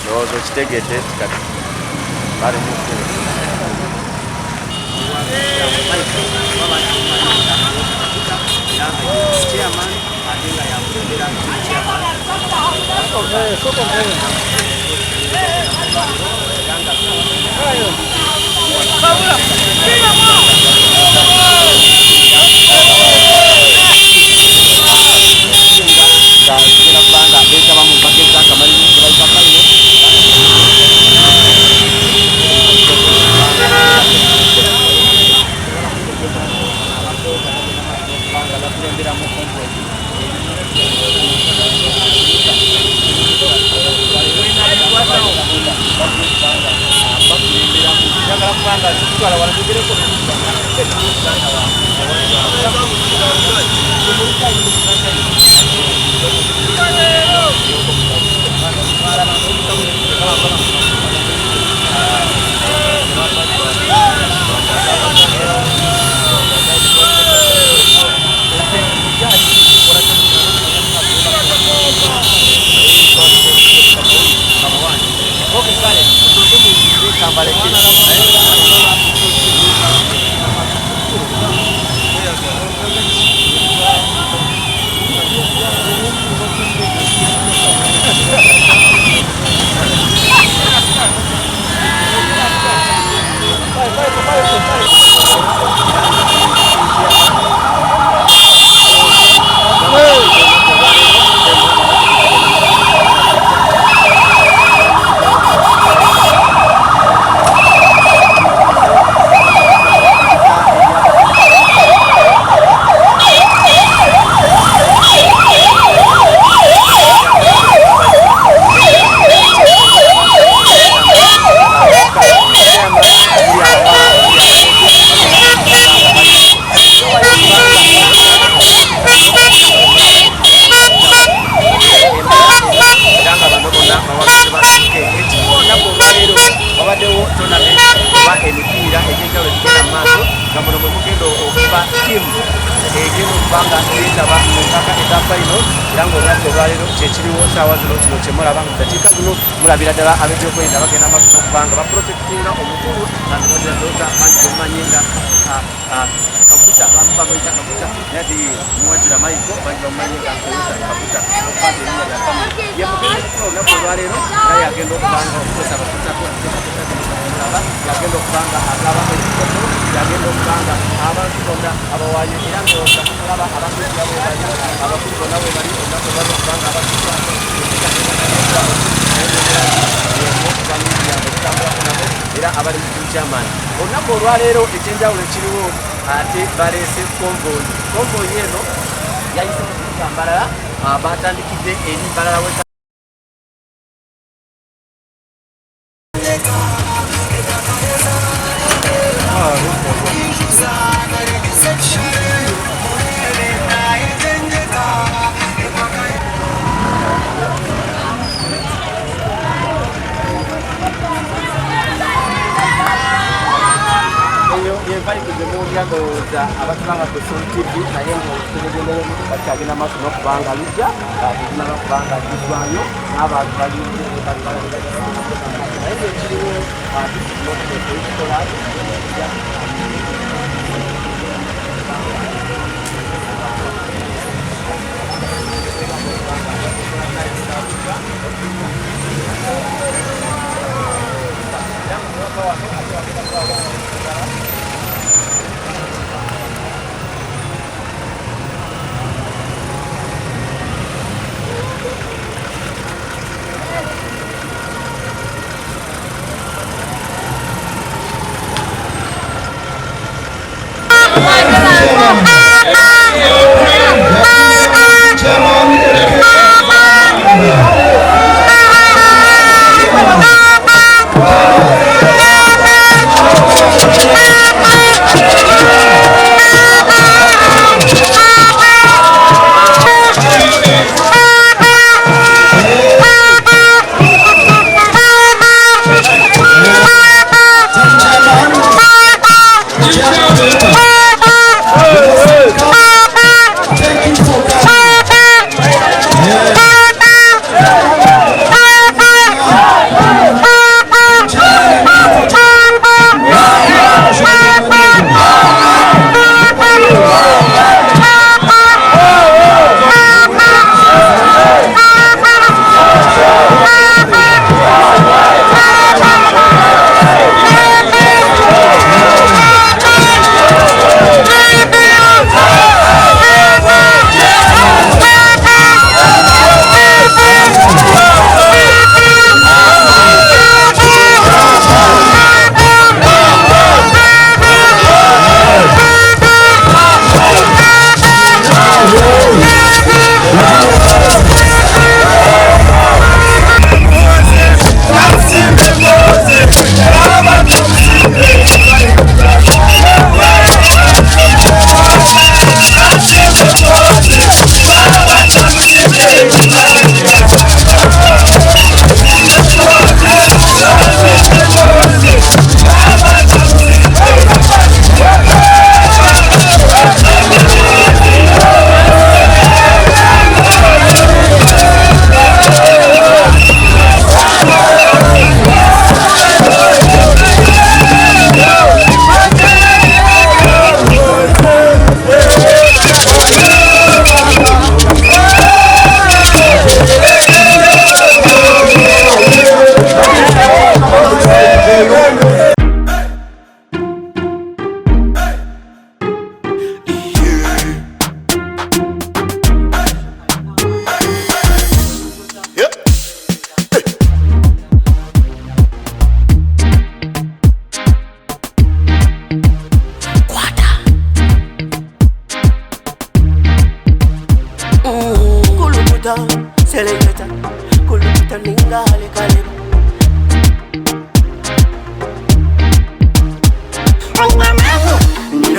Ndowooza okitegedde nti kati bali mu Chairman ate nga yakulembera chairman. Nga zigenda kubanga beetaba mu mpaka ezakamalirizo ze bayita final. Kubanga bakulemberamu convoy bakulemberamu. Njagala kubanga zikutwala wala tugereko. Era nga bano bonna bawagizi ba MK. Ekiriwo olunaku olwaleero, wabaddewo tournament oba emipiira egy'enjawulo egigenda mu maaso, nga muno mwe mugenda okuba ttiimu egenda okuba nga yeetaba mu mpaka eza final. Era ng'olunaku olwaleero kyekiriwo saawa zino, kino kyemulaba nga dakiika zino mulabira ddala ab'ebyokwerinda bagenda maaso n'okuba nga baprotectinga omukulu ndowooza bangi bemumanyi nga Kaguta, bamu bamuyita Kaguta, naye ate ye Muwajira Michael, bangi bamumanyi nga Toyota Kaguta, okuba nti erinnya lya family. Ye mugenzi mukulu olunaku olwaleero, era yagenda okuba nga okukozesa abakutako mulaba, yagenda okuba nga agaba ekikopo, yagenda okuba nga abantu bonna abawaanye. Era ndowooza mulaba abantu bwe bali, abakulu bonna bwe bali olunaku olwaleero okuba nga abatuusaako enteekateeka nabo era abali mu chairman. Olunaku olwaleero ekyenjawulo ekiriwo, ate baleese convoy. Convoy eno yayise mu kibuga Mbarara, batandikidde eri Mbarara we eyo yevibe gyemuwulira ndowooza abatulaba ku Sun TV, naye ngaoluseregendeyemu bakyagenda maaso n'okubanga lujja tetunaba kubanga gizwayo n'abantu balinze, naye ekiriwo ekikola.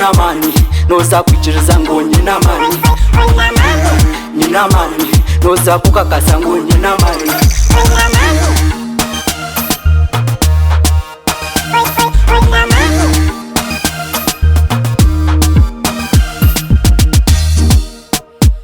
Nyina amaani, noza kwikiriza ngu nyina amaani. Nyina amaani, noza kukakasa ngu nyina amaani.